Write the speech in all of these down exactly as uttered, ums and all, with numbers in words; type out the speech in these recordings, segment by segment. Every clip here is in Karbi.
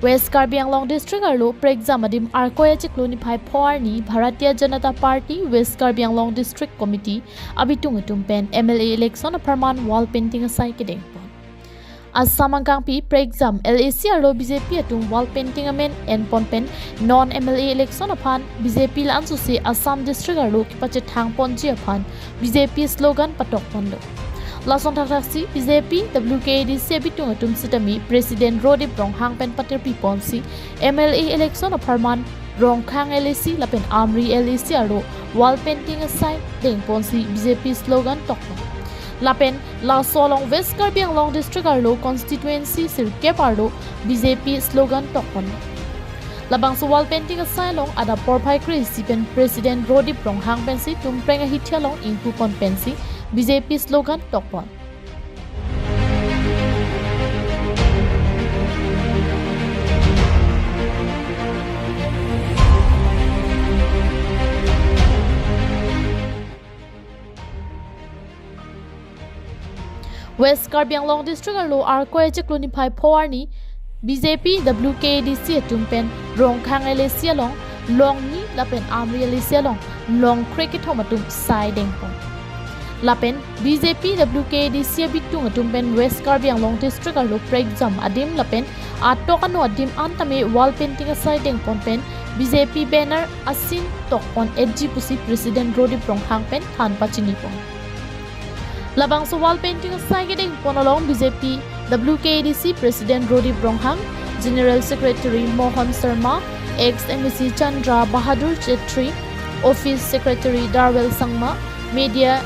West Karbi Anglong District arlo prekjam adim Arkoi achiklo niphai pho arni Bharatiya Janata Party West Karbi Anglong District Committee abitung atum pen M L A election apharman wall painting asai kedengpon. Assam angkangpi prekjam L A C arlo B J P atum wall painting amen enpon pen non M L A election aphan B J P la-ansosi Assam District arlo kepachethangponji aphan B J P slogan patokponlo. Lason thakthaksi B J P W K A D C abitung atum sitame President Rodip Ronghang pen patirpiponsi M L A election apharman Rongkhang L A C lapen Amri L A C arlo wall painting asai dengponsi B J P slogan tokpon. Lapen laso along West Karbi Anglong District arlo constituency sirkep arlo B J P slogan tokpon. Labangso wall painting asai along adap porphai kre-isi pen President Rodip Ronghang pensi tumpreng ahithi along ingpupon pensi B J P slogan tokpon. West Karbi Anglong District arlo Arkoi achiklo niphai pho arni B J P W K A D C atum pen Rongkhang L A C along longni lapen Amri L A C along longkre kethom atum sai dengpon. Lapen B J P W K A D C abitung atum pen West Karbi Anglong District arlo prekjam adim lapen atok ano adim an tame wall painting asai dengpon pen B J P banner asin tokpon-etji pusi President Rodip Ronghang pen than pachinipon. Labangso wall painting asai kedengpon along B J P W K A D C President Rodip Ronghang, General Secretary Mohan Sharma, ex M A C Chandra Bahadur Chetri, Office Secretary Darwell Sangma, Media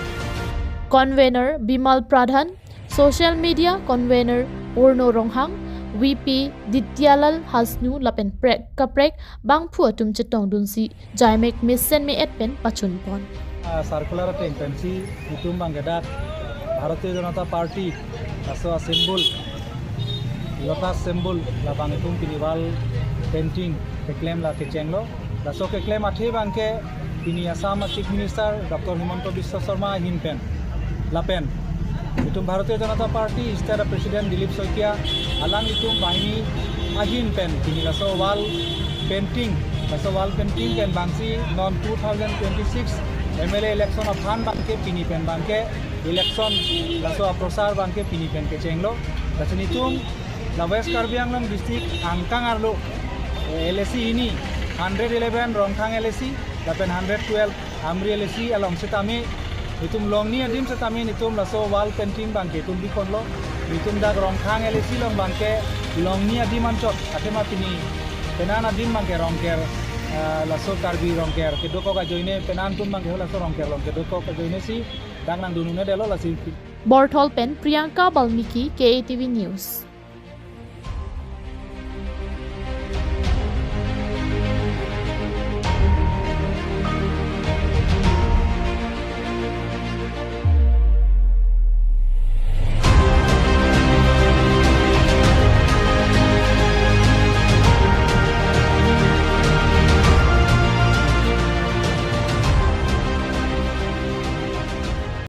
Convener Bimal Pradhan, Social Media Convener Purno Ronghang, V P Dityalal Hasnu lapen prek kaprek bangphu atum chetongdunsi jaimek mesen me-et pen pachunpon. Ah, circular ateng pensi itum bangke dak Bharatiya Janata Party laso a-symbol, lotus symbol, labang itum pini wall painting keklem la kechenglo. Laso keklem athe bangke pini Assam Chief Minister Doctor Himanta Biswa Sarma ahin pen, lapen itum Bharatiya Janata Party State President Dilip Saikia alanglitum banghini ahin pen pini laso wall painting, laso wall painting pen bangsi non two thousand twenty-six M L A election aphan bangke pini pen bangke election laso aprosar bangke pini pen kechenglo. Lasi nitum la West Karbi Anglong District angkang arlo, eh, L A C hini, hundred eleven Rongkhang L A C lapen hundred twelve Amri L A C along sitame, itum longni adim sitame nitum laso wall painting bangke itum biponlo. Nitum dak Rongkhang L A C along bangke longni adim anchot, athema pini penan adim bangke Rongker, ah, laso Karbi Rongker kedokok ajoine, penan atum bangke laso Rongker along kedokok ajoine si dak nangdun un-edetlo lasi. Borthol pen Priyanka Balmiki, K A T V News.